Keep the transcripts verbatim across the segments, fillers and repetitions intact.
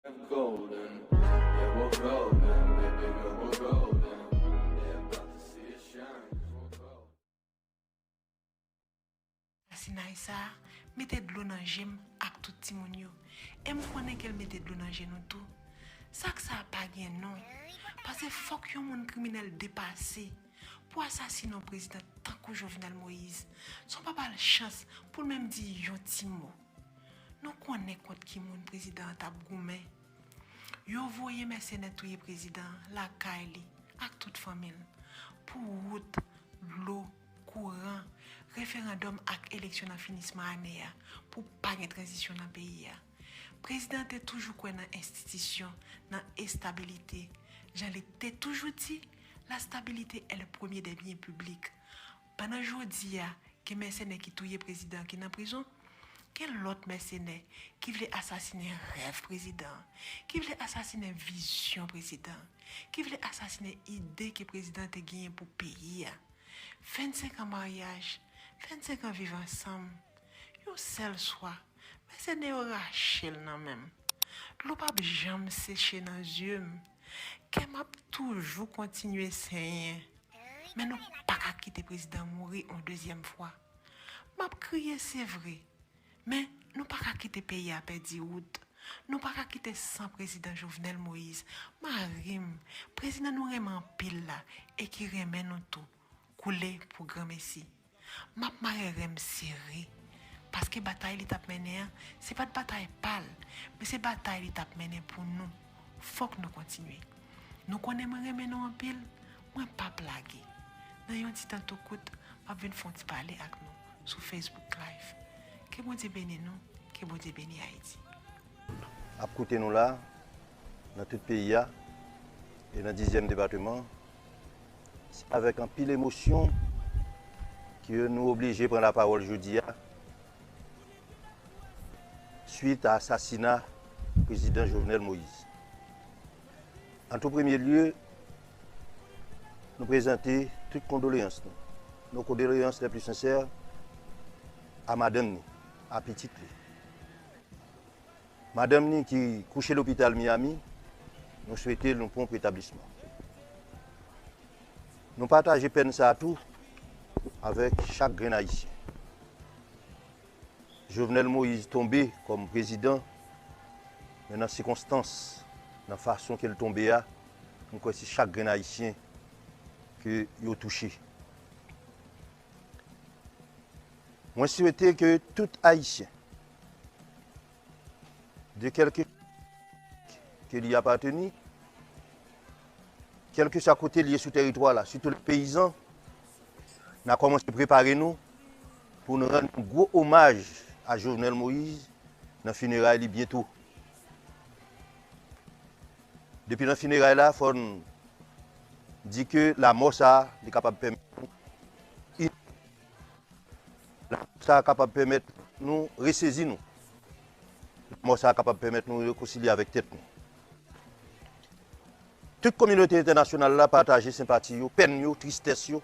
Golden, yeah, we're golden, baby girl, we're golden. They're about to see us shine, 'cause we're golden. Asinay sa a mete dlo nan je m ak tout timoun yo. E m konnen ke l mete dlo nan je nou tou. Zak sa a pa gen non. Paske fòk yon moun kriminèl depase pou asasine yon prezidan tankou Jovenel Moïse, san w pa ba l chans pou l menm di yon ti mo. Nou konnen kont ki moun prezidan an t ap goumen. Yo voye mèsenè touye prezidan an lakay li ak tout fanmi l pou wout, dlo, kouran, referandòm ak eleksyon nan finisman ane a pou pa gen tranzisyon nan peyi a. Prezidan an te toujou kwè nan enstitisyon, nan estabilite. Jan li te toujou di, la stabilité est le premier des biens publics. Pandan jodi a, gen mèsenè ki touye prezidan ki nan prizon, gen lòt mèsenè ki vle asasinen rèv prezidan, ki vle asasinen vizyon prezidan, ki vle asasinen ide ke prezidan te genyen pou peyi a. Vennsenk an maryaj, vennsenk an viv ansanm, yon sèl swa, mèsenè yo rache l nan men m. Dlo p ap janm seche nan zye m. Kè m ap toujou kontinye senyen. Men nou pa ka kite prezidan mouri yon dezyèm fwa. M ap kriye, se vre. Men nou pa ka kite peyi a pèdi wout. Nou pa ka kite san prezidan Jovenel Moïse, mari m, prezidan nou renmen anpil la e ki renmen nou tou, koule pou granmesi. M ap mare ren m sere, paske batay li t ap mennen an, se pa t batay pa l, men se batay li t ap mennen pou nou. Fòk nou kontinye. Nou konnen mwen renmen nou anpil, mwen p ap lage. Nan yon ti tan tou kout, m ap vin fè yon ti pale ak nou sou Facebook Live. Ke Bondye beni nou, ke Bondye beni Ayiti. Ap koute nou la, nan tout peyi a, e nan dizyèm depatman, se avèk anpil emosyon ke nou oblije pran lapawòl jodi a, swit a asasina prezidan Jovenel Moïse. En tout premier lieu, nou prezante tout kondoleyans nou. Nos condoléances les plus sincères à madanm ni, a pitit li. Madanm ni ki kouche lopital Miami, nou swete l yon pwonp retablisman. Nou pataje pèn sa a tou avèk chak grenn Ayisyen. Jovenel Moïse tonbe kòm prezidan, men nan sikonstans, nan fason ke l tonbe a, m kwè se chak grenn Ayisyen ke yo touche. Mwen swete ke tout Ayisyen, de kèlke ke li apateni, kèlkeswa kote l ye sou tèritwa la, sitou lè peyizan, n a kòmanse prepare nou pou n rann yon gwo omaj a Jovenel Moïse nan fineray li byento. Depi nan fineray la, fò n di ke lamò sa a, li kapab pèmèt nou Sa a kapab pèmèt nou resezi nou. Lanmò sa a kapab pèmèt nou rekonsilye avèk tèt nou. Tout kominote entènasyonal la pataje senpati yo, pèn yo, tristès yo,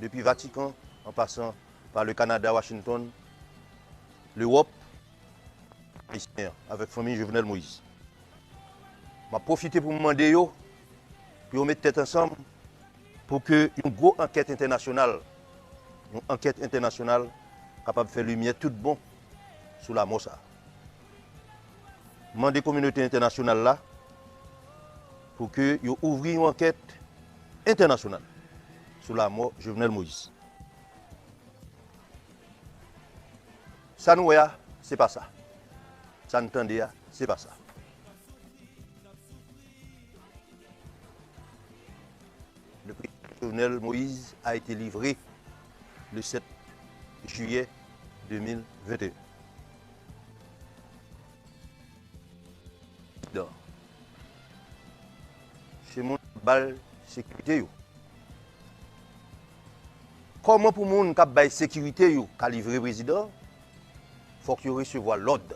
depi Vatikan, an pasan pa le Kanada, Washington, Lewòp, Ayisyen an, avèk fanmi Jovenel Moïse. M ap pwofite pou m mande yo, pou yo met tèt ansanm, pou ke yon gwo ankèt entènasyonal, yon ankèt entènasyonal kapab fè limyè tout bon sou lamò sa a. Mande kominote entènasyonal la pou ke yo ouvri yon ankèt entènasyonal sou lamò Jovenel Moïse. Sa nou wè a, se pa sa. Sa n tande a, se pa sa. Le président Jovenel Moïse a été livré le sept juillet deux mille vingt et un. Président, se moun k ap bay sekirite yo. Kòman pou moun k ap bay sekirite yo ka livre prezidan? Fòk yo resevwa lòd.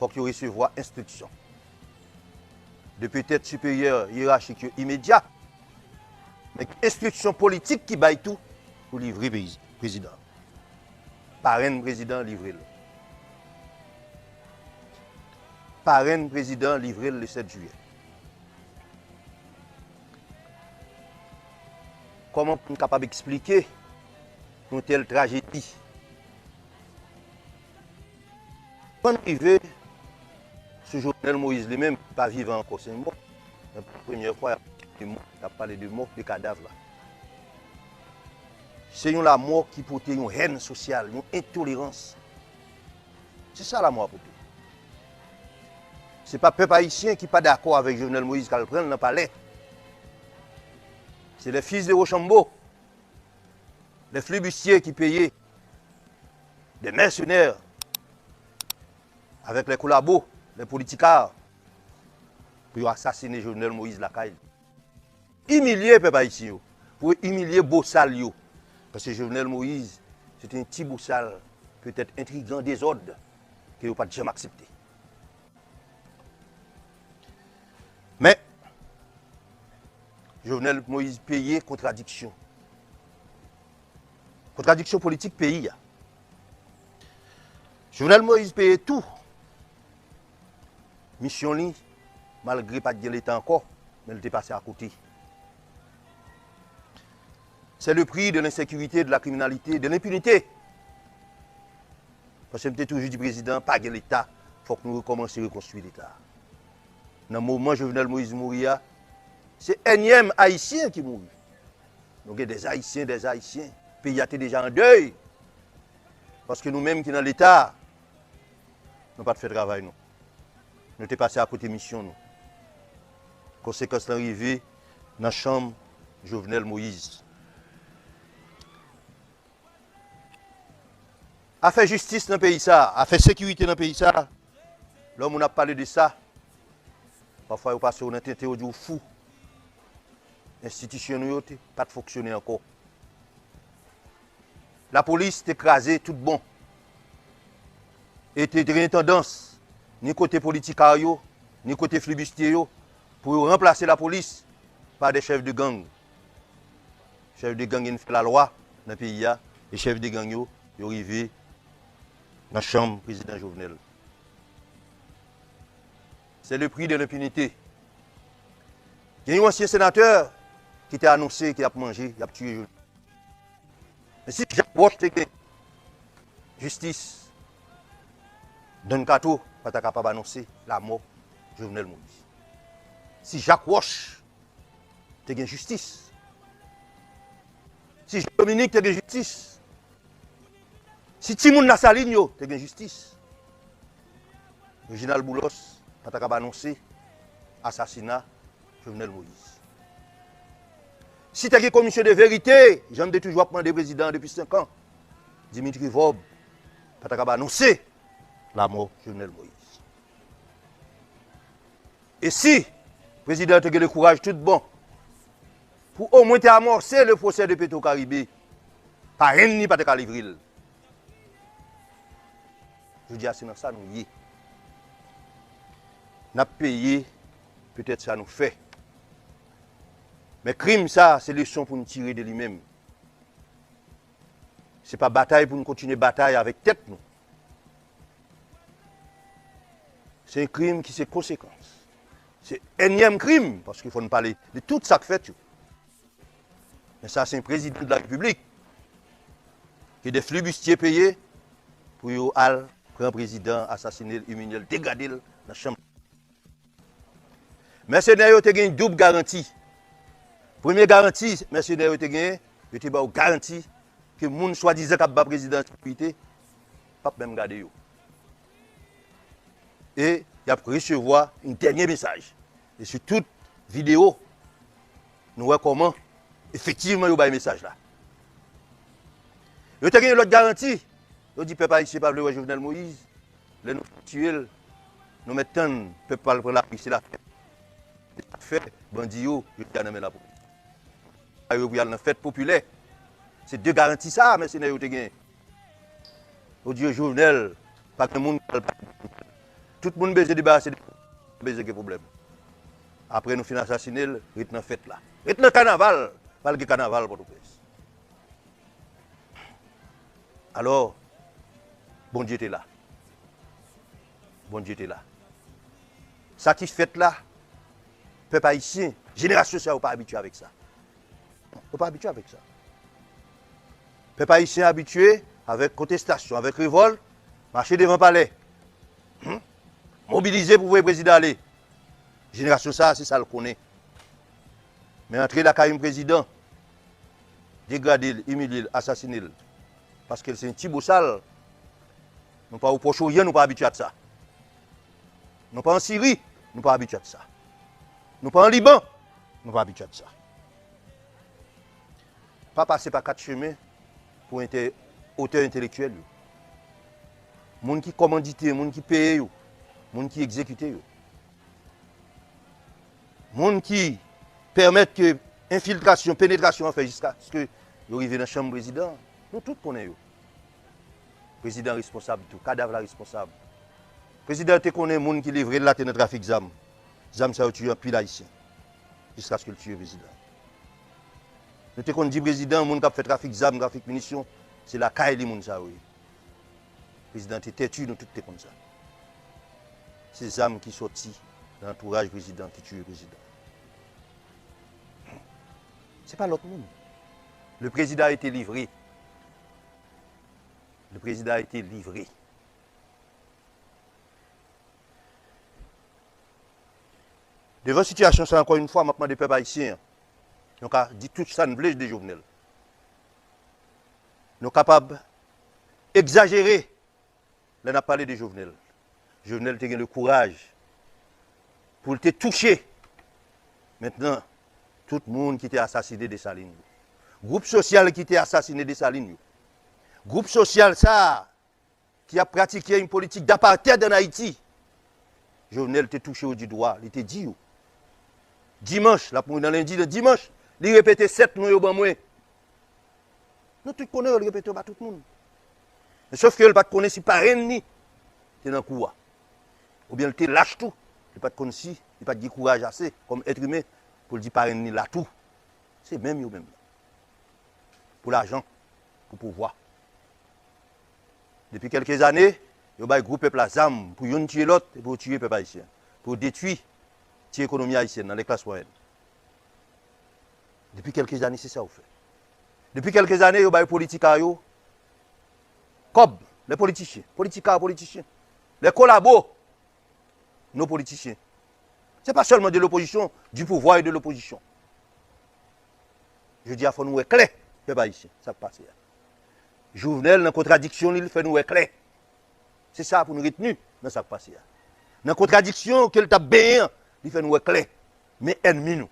Fòk yo resevwa enstriksyon de petèt siperyè yerachik yo imedya, men enstriksyon politik ki bay tou pou livre peyi, prezidan. Parenn prezidan livre l. parenn prezidan an livre l le sèt jiyè. Kòman pou n kapab eksplike yon tèl trajedi? Pou n rive sou Jovenel Moïse li menm, ki pa vivan ankò, se yon mò. Men pou premyè fwa, y ap, y ap pale de mò, de kadav la. Se yon lanmò ki pote yon hèn sosyal, yon entolerans. Se sa lanmò a pote. Se pa pèp ayisyen ki pa dakò avèk Jovenel Moïse k al pran l nan palè. C'est les fils de Rochambeau, les flibustiers qui payaient des mercenaires avec les collabos, les politicards, pou yo asasinen Jovenel Moïse lakay li. Imilye pèp ayisyen yo, pou yo imilye bosal yo. Paske Jovenel Moïse, se te yon ti bosal, petèt entrigan, dezòd, ke yo pa t janm aksepte. Men, Jovenel Moïse peye kontradiksyon. Kontradiksyon politik peyi a. Jovenel Moïse peye tou misyon li, malgre pa t gen Leta ankò, men li te pase akote. C'est le prix de l'insécurité, de la criminalité, de l'impunité. Paske m te toujou di prezidan, pa gen Leta, fòk nou rekòmanse rekonstwi Leta a. Nan moman Jovenel Moïse mouri a, se ènyèm Ayisyen ki mouri. Nou gen des Haïtiens, des Haïtiens. Peyi a te deja an dèy. Paske nou menm ki nan Leta, nou pa t fè travay nou. Nou te pase akote misyon nou. Konsekans lan rive nan chanm Jovenel Moïse. Afè jistis nan peyi sa, afè sekirite nan peyi sa, lè moun ap pale de sa, pafwa yo pase w nan tenten, yo di w fou. Enstitisyon nou yo te, pa t fonksyone ankò. Lapolis te kraze tout bon. E te, te gen tandans, ni kote politika yo, ni kote flibistye yo, pou yo ranplase lapolis pa de chèf de gang. Chèf de gang vin fè lalwa nan peyi a, e chèf de gang yo, yo rive nan chanm prezidan Jovenel. C'est le prix de l'impunité. Gen yon ansyen senatè ki te anonse ke y ap manje, y ap tiye Jovenel. Men si Jak Wòch te gen jistis, Don Kato pa ta kapab anonse lamò Jovenel Moïse. Si Jak Wòch te gen jistis, si Jean Dominique te gen jistis, si timoun Lasalin yo te gen jistis, Reginald Boulos pa ta kab anonse asasina Jovenel Moïse. Si te gen komisyon de verite, jan m te toujou ap mande prezidan an depi senk an, Dimitri Vorbe pa ta kab anonse lamò Jovenel Moïse. E si prezidan an te gen le kouraj tout bon pou omwen te amòse le pwosè de Petro Caribe, parenn li pa te ka livre l. Jodi a, se nan sa nou ye. N ap peye petèt sa nou fè. Men krim sa, se leson pou n tire de li menm. Se pa batay pou n kontinye batay avèk tèt nou. Se yon krim ki se konsekans. Se ènyèm krim, paske fò n pale de tout sa k fèt yo. Men sa se yon prezidan de la repiblik ke de flibistye peye pou yo al pran prezidan, asasine l, imilye l, degrade l nan chanm. Mèsenè yo te gen doub garanti. Premye garanti mèsenè yo te gen, yo te ba yo garanti ke moun swadizan k ap ba prezidan an sekirite p ap menm gade yo. E y ap resevwa yon dènye mesaj. E sou tout videyo, nou wè kòman efektivman yo bay mesaj la. Yo te gen yon lòt garanti. Yo di pèp ayisyen pa vle wè Jovenel Moïse. Lè nou fin tiye l, nou mèt tann pèp pral pran lari, se lafèt. Se sa k fè bandi yo, yo te nan men lapolis. Yo pou y al nan fèt popilè. Se de garanti sa a mèsenè yo te gen. Yo di yo Jovenel, pa gen moun k pral pale. Tout moun bezwen debarase de, bezwen gen pwoblèm. Apre nou fin asasine l, ret nan fèt la. Ret nan kanaval, pral gen kanaval Pòtoprens. Alò, Bondye te la. Bondye te la. Sa ki fèt la, pèp ayisyen, jenerasyon sa yo pa abitye avèk sa. Yo pa abitye avèk sa. Pèp ayisyen abitye avèk kontestasyon, avèk revòlt, mache devan palè. Hmm? Mobilize pou voye prezidan ale. Jenerasyon sa a, se sa l konnen. Men antre lakay yon prezidan, degrade l, imilye l, asasine l, paske l se yon ti bosal, nou pa o Pwòch Oryan, nou pa abitye ak sa. Nou pa an Siri, nou pa abitye ak sa. Nou pa an Liban, nou pa abitye ak sa. Pa pase pa kat chemen pou ente-, otè entelektyèl yo. Moun ki kòmandite, moun ki peye yo, moun ki egzekite yo. Moun ki pèmèt ke enfiltrasyon, penetrasyon an fèt jiskaske yo rive nan chanm prezidan an. Nou tout konnen yo. Prezidan an responsab tou, kadav la responsab. Prezidan an te konnen moun ki livre l la te nan trafik zam. Zam sa yo tiye anpil ayisyen. Jiskaske l tiye prezidan an. Nou te konn di prezidan an, moun k ap fè trafik zam, trafik minisyon, se lakay li moun sa yo ye. Prezidan an te tèti, nou tout te konn sa. Se zam ki sòti nan antouraj prezidan ki tiye prezidan. Se pa lòt moun. Le président a été livré. Le président a été livré. Devan sitiyasyon sa, ankò yon fwa, m ap mande pèp ayisyen an, nou ka di tout sa n vle de Jovenel. Nou kapab egzajere lè n ap pale de Jovenel. Jovenel te gen le kouraj pou l te touche mentnan tout moun ki te asasine Desalin yo. Gwoup sosyal ki te asasine Desalin yo. Gwoup sosyal sa a ki ap pratike yon politik d'apartheid an Ayiti. Jovenel te touche yo di dwa, li te di yo. Dimanch, l ap mouri nan lendi, nan dimanch, li repete sèt non yo ban mwen. Nou tout konnen yo, li repete yo ba tout moun. Men sòf ke l pa t konnen si parenn li te nan kou a. Oubyen l te lach tou. Li pa t konn si, li pa t gen kouraj ase kòm èt imen pou l di parenn li la tou. Se menm yo menm. Pou lajan, pou pouvwa. Depi kèlke zane, yo bay gwoup pèp la zam pou youn tiye lòt e pou yo tiye pèp ayisyen. Pou yo detwi ti ekonomi ayisyèn nan, lè klas mwayèn. Depi kèlke zane, se sa yo fè. Depi kèlke zane, yo bay politika yo kòb. Lè politisyen, politika politisyen. Lè kolabo, nos politiciens. Se pa sèlman de l'opposition, du pouvoir et de l'opposition. Jodi a, fò nou wè klè, pèp ayisyen, sa k pase a. Jovenel, nan kontradiksyon li, li fè nou wè klè. Se sa pou nou retni nan sa k pase a. Nan kontradiksyon ke l t ap benyen an, li fè nou wè klè. Men ènmi nou.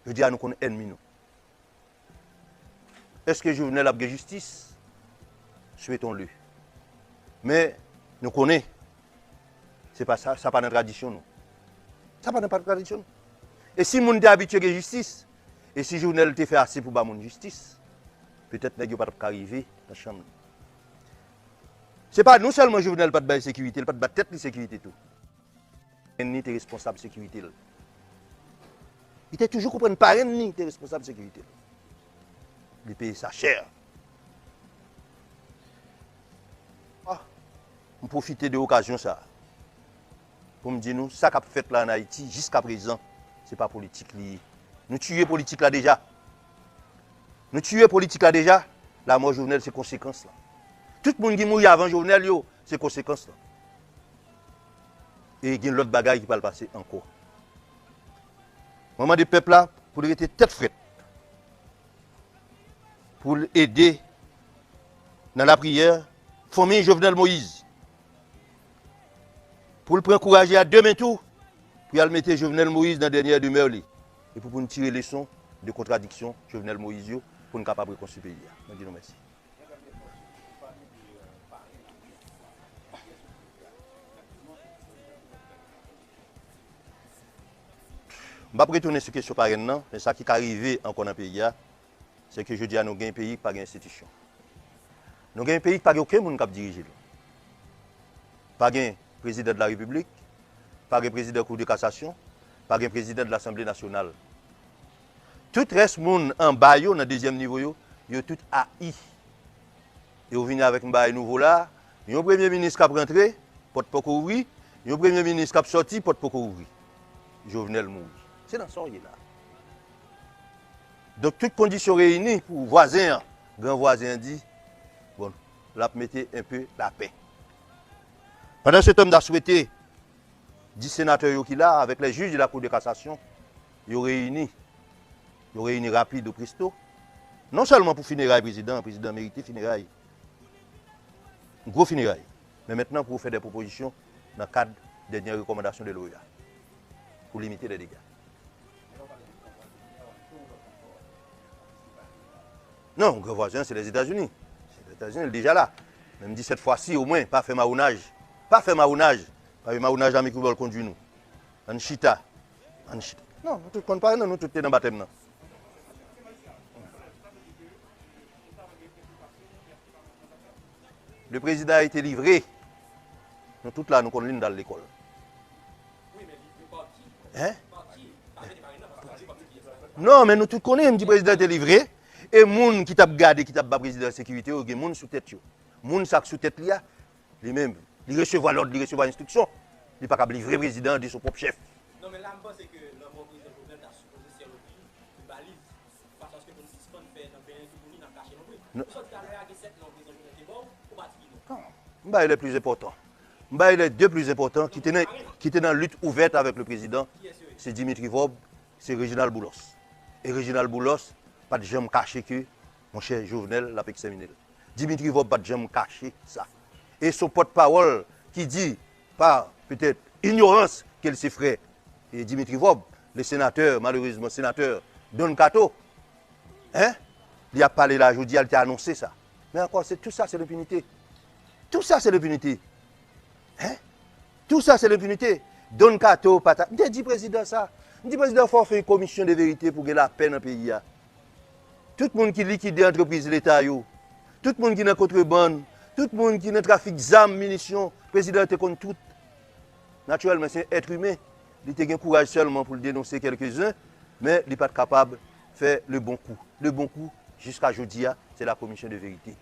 Jodi a, nou konn ènmi nou. Èske Jovenel ap gen jistis? Souhaitons-le. Men, nou konnen, se pa sa, sa pa nan tradisyon nou. Sa pa nan pa tradisyon nou. E si moun te abitye gen jistis, e si Jovenel te fè ase pou ba moun jistis, petèt nèg yo pa t ap ka rive nan chanm nan. Se pa non sèlman Jovenel pa t bay sekirite, li pa t ba tèt li sekirite tou. Parenn li te responsab sekirite l. Li te toujou konprann parenn li te responsab sekirite l. Li peye sa chè. Ah, m pwofite de okazyon sa a pou m di nou, sa k ap fèt la ann Ayiti, jiskaprezan, se pa politik li ye. Nou tiye politik la deja. Nou tiye politik la deja. Lanmò Jovenel se konsekans lan. Tout moun ki mouri avan Jovenel yo, se konsekans lan. E gen lòt bagay ki pral pase ankò. Mwen mande pèp la pou l rete tèt frèt, pou l ede nan lapriyè fanmi Jovenel Moïse, pou l pran kouraj li a de men tou, pou y al mete Jovenel Moïse nan dènyè demè li, e pou, pou n tire leson de kontradiksyon Jovenel Moïse yo, pou n kapab rekonstwi peyi a. Mwen di nou mèsi. M p ap retounen sou kesyon parenn nan, men sa ki ka rive ankò nan peyi a, se ke jodi a nou gen peyi ki pa gen enstitisyon. Nou gen peyi ki pa gen okenn moun k ap dirije l. Pa gen prezidan de la repiblik, pa gen prezidan kou de kasasyon, pa gen prezidan de lasanble nasyonal. Tout rès moun anba yo, nan dezyèm nivo yo, yo tout ayi. E w vini avèk yon bagay nouvo la, yon premye minis k ap rantre, pòt poko ouvri, yon premye minis k ap sòti, pòt poko ouvri. Jovenel mouri. Se nan sa w ye la. Donk, tout kondisyon reyini pou vwazen an, gran vwazen an di, bon, l ap mete enpe lapè. Pandan se tan, m ta swete dis senatè yo ki la, avèk lè jij de la Cour de cassation, yo reyini. Yo reyini rapid ou presto. Non sèlman pou fineray prezidan, prezidan merite fineray. Gwo fineray. Men mentnan pou fè de pwopozisyon nan kad dènye rekòmandasyon de l'OEA. Pou limite de dega. Non, gran vwazen an, se Lèzetazini. Se Lèzetazini, li deja la. Men m di sèt fwa si, omwen, pa fè mawonaj. Pa fè mawonaj. Pa fè mawonaj, lame kreyòl kondui nou. Ann chita. Ann chita. Non, nou tout konn pa, non, nou tout te nan batèm nan. Le président a été livré. Nou tout la, nou konn li, nou t al lekòl. Hein? Non, men nou tout konnen, m di prezidan te livre. E moun ki t ap gade, ki t ap ba prezidan sekirite yo, gen moun sou tèt yo. Moun sa k sou tèt li a, li menm, li resevwa lòd, li resevwa enstriksyon. Li pa kab livre prezidan de son pwòp chèf. Non, men la, m panse ke lanmò prezidan Jovenel ta sipoze sèvi baliz. Fason ke pou n sispann fè nan benyen ki pou ni n ap kache lonbri. Ou sòti talè a, gen sèt non prezidan Jovenel te ba w, ou pati ki non. Non. M bay les plus importants. M bay les deux plus importants ki te nan, ki te nan lit ouvèt avèk le prezidan. Se Dimitri Vorbe, se Reginald Boulos. E Reginald Boulos pa t janm kache ke, monchè, Jovenel l ap ekstèmine l. Dimitri Vorbe pa t janm kache sa. E se yon pòtpawòl ki di, pa petèt inyorans, ke l se frè e Dimitri Vorbe, le sénateur, malheureusement sénateur Don Kato, hein? Li ap pale la jodi a, li te anonse sa. Men ankò, se, tout sa se lenpinite. Tout sa se lenpinite. Hein? Tout sa se lenpinite. Don Kato pa ta, m te di prezidan sa. M di prezidan fò w fè yon komisyon de verite pou gen lapè nan peyi a. Tout moun ki likide antrepriz leta yo, tout moun ki nan kontrebann, tout moun ki nan trafik zam, minisyon, prezidan te konn tout. Natirèlman, se yon èt imen. Li te gen kouraj sèlman pou l denonse kèlkezen, men li pa t kapab fè le bon kou. Le bon kou, jiska jodi a, se la commission de vérité.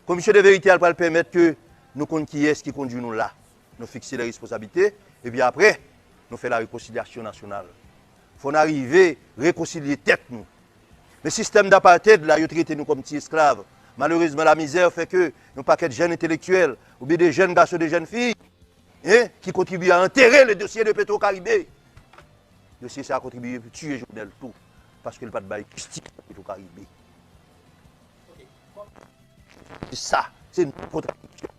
Commission de vérité a pral pèmèt ke nou konn kiyès ki kondui nou la. Nou fikse lè responsablite, epi apre, nou fè la rekonsilyasyon nasyonal. Fò n arive rekonsilye tèt nou. Men sistèm d'apartheid la, yo trete nou kòm ti esklav. Malerezman, lamizè fè ke yon pakèt jèn entelektyèl, oubyen de jèn gason, de jèn fi, hein, ki kontribye a antere le dosye de Petro Caribe. Dosye sa a kontribye pou tiye Jovenel tou, paske l pa t bay jistis a Petro Caribe. Se sa, se yon kontradiksyon.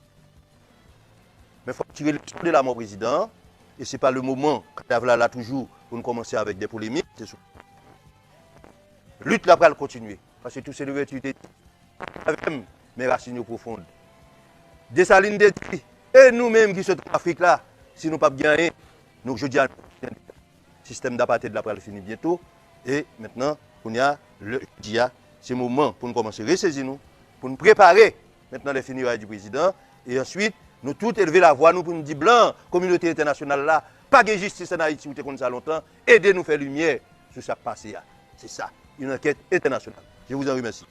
Men fò n tire leson de lamò prezidan an, e se pa le moman, kadav la la toujou, pou n kòmanse avèk de polemik, se sou lit la pral kontinye. Paske Toussaint Louverture te di, avè m, men rasin yo pwofond. Desalin te di, e nou menm ki sot Afrik la, si nou p ap gen anyen, nou jodi a, sistèm d'apartheid la pral fini byento. E mentnan, kounye a, lè, jodi a, se moman pou n kòmanse resezi nou, pou n prepare mentnan les funérailles du président. E answit, nou tout elve lavwa nou pou n di blan, kominote entènasyonal la, pa gen jistis ann Ayiti, ou te konn sa lontan, ede nou fè limyè sou sa k pase a. Se sa, une enquête internationale. Je vous en remercie.